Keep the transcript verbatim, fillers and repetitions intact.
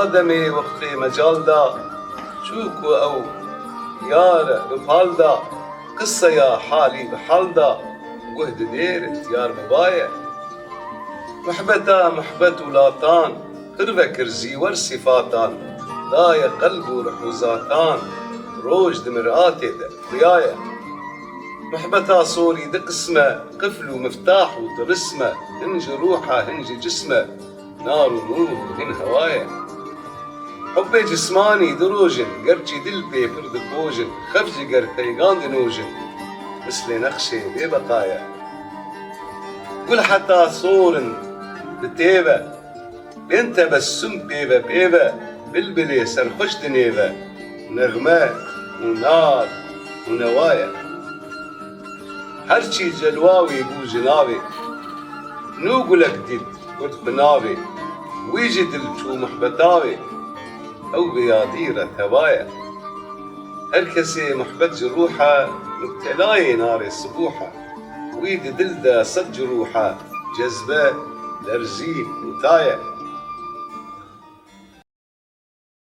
Ademê wextê mecal da, çû ku ew yar e bi pal da, qiseya halî bi hal da, guh didêr diyar bi baye. Muhbeta muhbet û latan, qirve kir zîwer sifatan, daye qelb û ruh û zatan, roj di miratê de xuyaye. Muhbeta sorî di qisme, qifl û miftah û tilisme, hin ji ruha, hin ji cisme, nar û nûr û hin hewaye. Hubbê cismanî di rojin, gerçî dil pê pir dipojin, xef ji ger peygan dinojin, mislê nexşê bê beqaye. Gul heta sorin di têve, bên tebessum pêve pêve, bilbilê serxweş dinêve, nexme û nar û newaye. Her çî celwa wî bû ji navê, nû gulek dît got bi navê, wî jî dil çû muhbeta wê, ew bi yadî re teva ye. Her kesê muhbet ji ruh e, mubtelayê narê sibûh e. Wî di dil de sed ciruh e, cezbe, lerzî û ta ye.